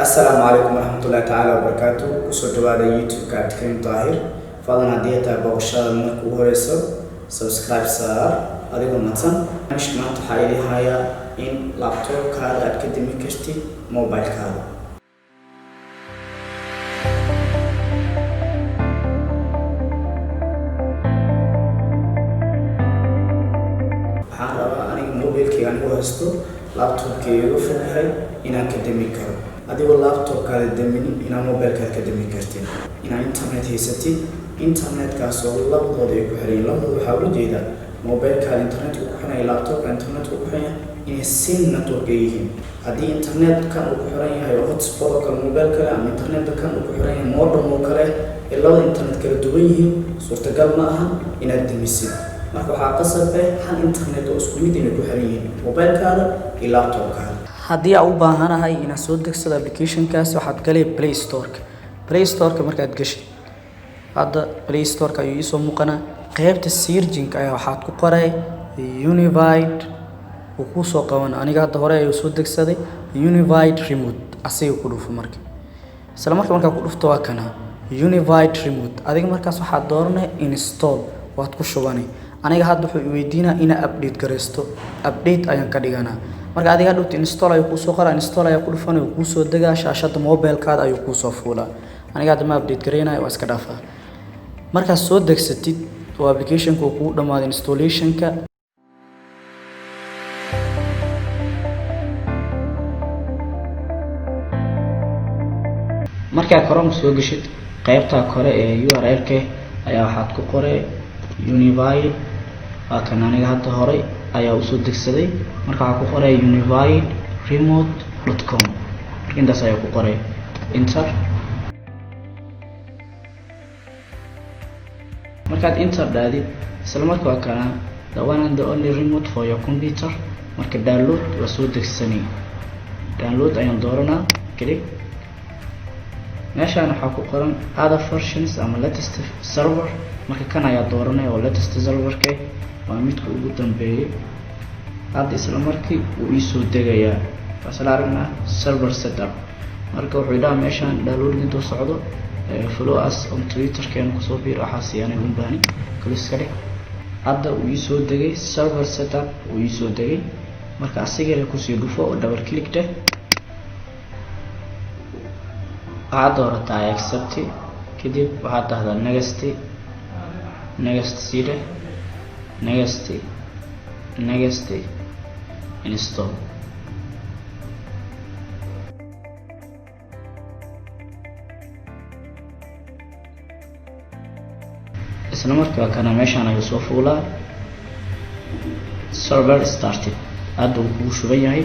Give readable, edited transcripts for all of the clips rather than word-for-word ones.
Asalaamu calaykum waraxmatullaahi tacaala wabarakaatu. Kusoo dhawaada YouTube-ka Cabdikariim Daahir. Fadlan, haddii ay tahay booqashada marka ugu horeyso, subscribe saar adigoo madsan. Barnaamijka maanta waxaa idin hayaa in laptopkaada aad ka dami kartid mobilekaada. Waxaan rabaa aniga mobilkayga anigoo haysto, laptopkayga iga fog yahay, inaan ka dami karo. Adigoo laptopkaada daminin inaad mobilekaada ka dami kartid, inaad internet haysatid, internetkaasoo labadooda ay ku xiran yihiin. Labadooda waxaa ula jeedaa mobilekaada internetka ku xiran iyo laptopka internetka ku xiran yahay inay same network ay yihiin. Haddii internet kan uu ku xiran yahay oo hotspot oo kale mobile kale, ama internetka kan uu ku xiran yahay modem oo kale, ay labada internet kala duwan yihiin, suurtagal ma aha inaad damisid. Marka waxaa qasab ah hal internet oo isku mid inay ku xiran yihiin mobilekaada iyo laptopkaada. Haddii aan u baahanahay inaad soo degsado applicationkaas, waxaad galay Play Storeka. Play Storeka markaad gashid, hadda Play Storeka ayuu iisoo muuqanaa. Qaybta searching ayaa waxaad ku qoray Unified, wuu kuusoo qaban. Aniga hadda hore ayuu soo degsaday Unified Remote. Asiga ku dhufo. Marka isla marka markaa ku dhufto, waa kana Unified Remote. Adiga markaas waxaad dooranay install, waad ku shubanay. Aniga hadda wuxuu i weydiinaa inaa update garaysto, update ayaan ka dhiganaa. Marka adiga hadhowta install ayuu kuusoo qoraa, install ayaa ku dhufanay, wuu kuusoo degaa, shaashadda mobilekaada ayuu kuusoo fuulaa. Aniga hadda ma update garaynayo, waa iska dhaafaa. Markaad soo degsatid oo applicationka uu kugu dhammaado installationka, markaa Chrome soo geshid, qaybta kore ee URL-ka ayaa waxaad ku qoray Unified. Waa kan, aniga hadda horay ayaa usoo degsaday. Marka waxaa ku qoray unifiedremote.com. Marka intaas ayaa ku qoray, enter. Markaad enter dhaadid, isla marka waa kana, the one and the only remote for your computer. Marka download waa soo degsanay, download ayaan dooranaa, click. Meeshaan waxaa ku qoran other versions ama latest server. Marka kan ayaa dooranay oo latest serverke waa midka ugu dambeeyay. Hadda isla markii uu iisoo degayaa, waa isla aragnaa server setup. Marka wuxuu dhaha meeshaan downloading intuu socdo, follow us on Twitterkeena, kusoo biir. Waxaas yaanay un baahni, close ka dheh. Hadda uu iisoo degay, server setup uu iisoo degay. Marka asigana kusii dhufo oo double click dheh. Waxaad doorataa accept, kadib waxaad dhahdaa next, next sii dheh, next, next, install. Isla markiiba kana meeshaan ayuu soo fuulaa, server started. Hadda uu kugu shuban yahay.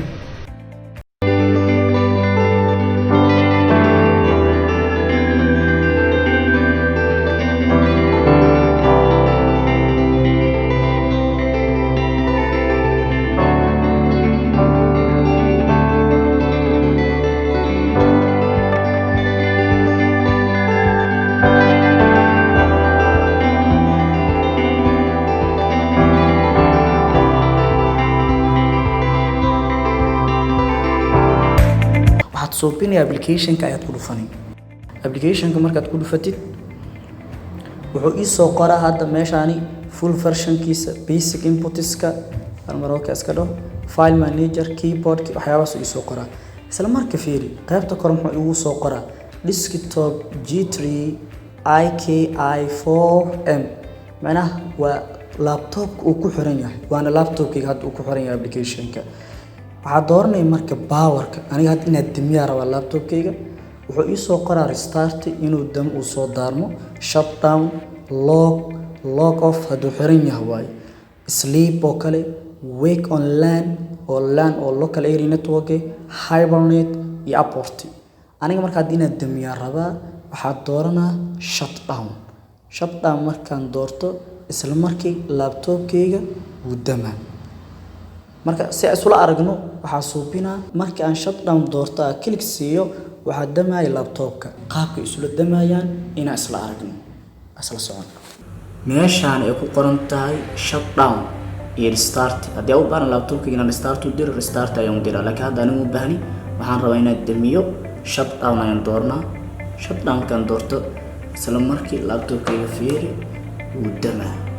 Waxaad suubinaya applicationka ayaad ku dhufanay. Applicationka markaad ku dhufatid, wuxuu iisoo qoraa hadda meeshaani full versionkiisa, basic inputiska marka iska dhaho, file manager, keyboard, waxyaabahaas iisoo qoraa. Isla marka fiiri qaybta kore, muxuu igu soo qoraa? Desktop G3 IKI 4M. Macnaha waa laptopka uu ku xiran yahay, waana laptopkayga hadda uu ku xiran yahay applicationka. Waxaa dooranaya marka powerka. Aniga hadda inaad damiyaa rabaa laptopkayga. Wuxuu iisoo qoraa restart, inuu dam uu soo daarmo, shutdown, log, log off hadduu xiran yahay waaye, sleep oo kale, wake on LAN oo LAN oo local area network, hibernate iyo abort. Aniga marka haddii inaad damiyaa rabaa, waxaad dooranaa shutdown. Shutdown markaan doorto, isla markii laptopkayga wuu damaa. Marka si aan isula aragno, waxaa suubinaa markii aan shutdown doorto, aan click siiyo, waxaa damaya laptopka. Qaabka isula damayaan inaan isla aragno, isla socon. Meeshaan ay ku qoran tahay shutdown iyo restart, haddii aan u baahan laptopkayga inaan restart u diro, restart ayaan u diraa, laakiin hadda anigu u baahni, waxaan rabaa inaan damiyo. Shutdown ayaan doornaa. Shutdownkaan doorto, isla markii laptopkayga, fiiri, wuu damaa.